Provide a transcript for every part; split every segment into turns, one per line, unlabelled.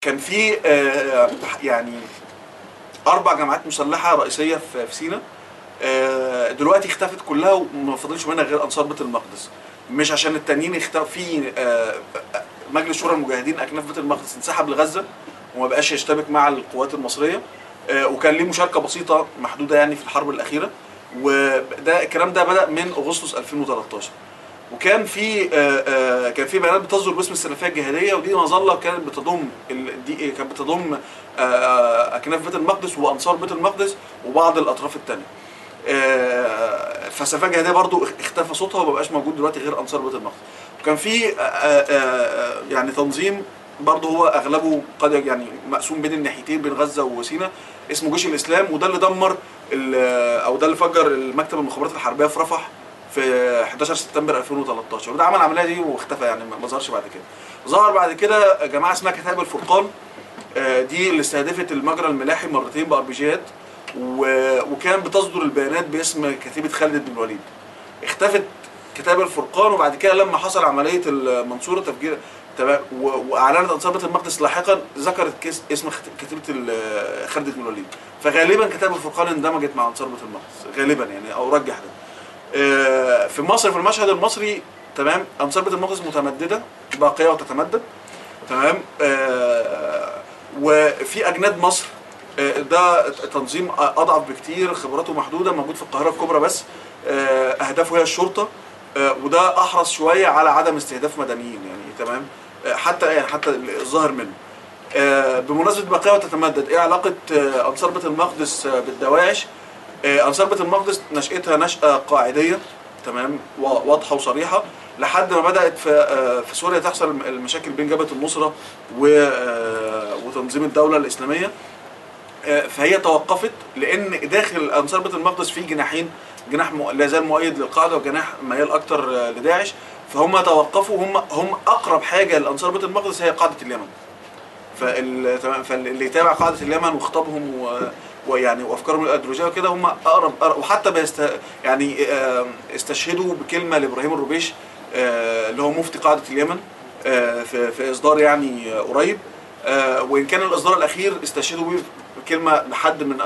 كان في يعني 4 جماعات مسلحة رئيسية في سيناء، دلوقتي اختفت كلها وما فضلش منها غير انصار بيت المقدس. مش عشان التانيين اختفوا، في مجلس شورى المجاهدين اكناف بيت المقدس انسحب لغزة وما بقاش يشتبك مع القوات المصرية، وكان ليه مشاركة بسيطة محدودة يعني في الحرب الاخيرة. وده الكلام ده بدا من اغسطس 2013. وكان في كان في بيانات بتصدر باسم السلفية الجهادية، ودي مظلة كانت بتضم دي كانت بتضم اكناف بيت المقدس وانصار بيت المقدس وبعض الاطراف الثانية. فالسلفيه الجهادية برضو اختفى صوتها وما بقاش موجود دلوقتي غير انصار بيت المقدس. وكان في يعني تنظيم برضه هو اغلبه قد يعني مقسوم بين الناحيتين بين غزة وسيناء، اسمه جيش الاسلام، وده اللي دمر او ده اللي فجر المكتب المخابرات الحربية في رفح في 11 سبتمبر 2013، وده عمل العملية دي واختفى يعني ما ظهرش بعد كده. ظهر بعد كده جماعة اسمها كتائب الفرقان، دي اللي استهدفت المجرى الملاحي مرتين باربيجيات، وكان بتصدر البيانات باسم كتيبة خالد بن الوليد. اختفت كتائب الفرقان، وبعد كده لما حصل عملية المنصورة تفجير تمام واعلنت انصار بيت المقدس لاحقا، ذكرت اسم كتيبة خالد بن الوليد. فغالبا كتائب الفرقان اندمجت مع انصار بيت المقدس غالبا يعني، او رجح ده. في مصر في المشهد المصري تمام، انصار بيت المقدس متمدده باقية وتتمدد تمام. وفي اجناد مصر، ده تنظيم اضعف بكتير، خبراته محدودة، موجود في القاهرة الكبرى بس، اهدافه هي الشرطة، وده احرص شوية على عدم استهداف مدنيين يعني تمام، حتى يعني حتى الظاهر منه. بمناسبة باقية وتتمدد، ايه علاقة انصار بيت المقدس بالدواعش؟ انصار بيت المقدس نشأتها نشأة قاعدية تمام، واضحة وصريحة، لحد ما بدأت في سوريا تحصل المشاكل بين جبهة النصرة وتنظيم الدولة الإسلامية. فهي توقفت لأن داخل أنصار بيت المقدس في جناحين، جناح لا زال مؤيد للقاعدة وجناح ميال أكتر لداعش، فهم توقفوا. هم أقرب حاجة لأنصار بيت المقدس هي قاعدة اليمن. فاللي يتابع قاعدة اليمن وخطابهم ويعني وافكارهم الايديولوجية وكده هم اقرب، وحتى يعني استشهدوا بكلمه لابراهيم الربيش اللي هو مفتي قاعدة اليمن في اصدار يعني قريب، وان كان الاصدار الاخير استشهدوا بيه بكلمه لحد من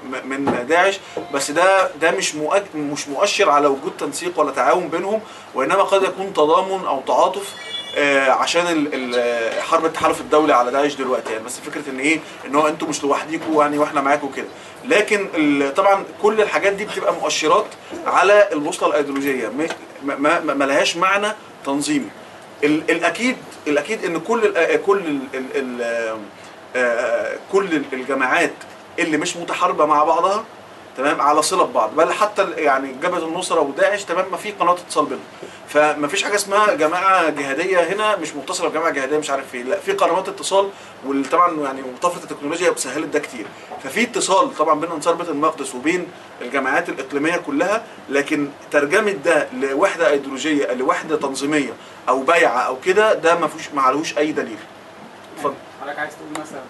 من من داعش، بس ده مش مؤشر على وجود تنسيق ولا تعاون بينهم، وانما قد يكون تضامن او تعاطف عشان حرب التحالف الدولي على داعش دلوقتي يعني. بس فكرة ان ايه، ان هو انتوا مش لوحديكوا يعني واحنا معاكوا كده. لكن طبعا كل الحاجات دي بتبقى مؤشرات على البوصلة الايديولوجية، ما لهاش معنى تنظيمي. الاكيد ان كل ال كل ال كل الجماعات اللي مش متحاربه مع بعضها تمام على صله ببعض، بل حتى يعني جبهة النصرة وداعش تمام ما في قناة اتصال بينهم، فما فيش حاجة اسمها جماعة جهادية هنا مش متصلة بجماعة جهادية مش عارف ايه، لا في قنوات اتصال، وطبعا يعني طفرة التكنولوجيا سهلت ده كتير. ففي اتصال طبعا بين انصار بيت المقدس وبين الجماعات الاقليمية كلها، لكن ترجمه ده لوحده ايديولوجية لوحده تنظيميه او بيعه او كده، ده ما فيهوش ما عليهوش اي دليل. اتفضل.
حضرتك عايز تقول مثلا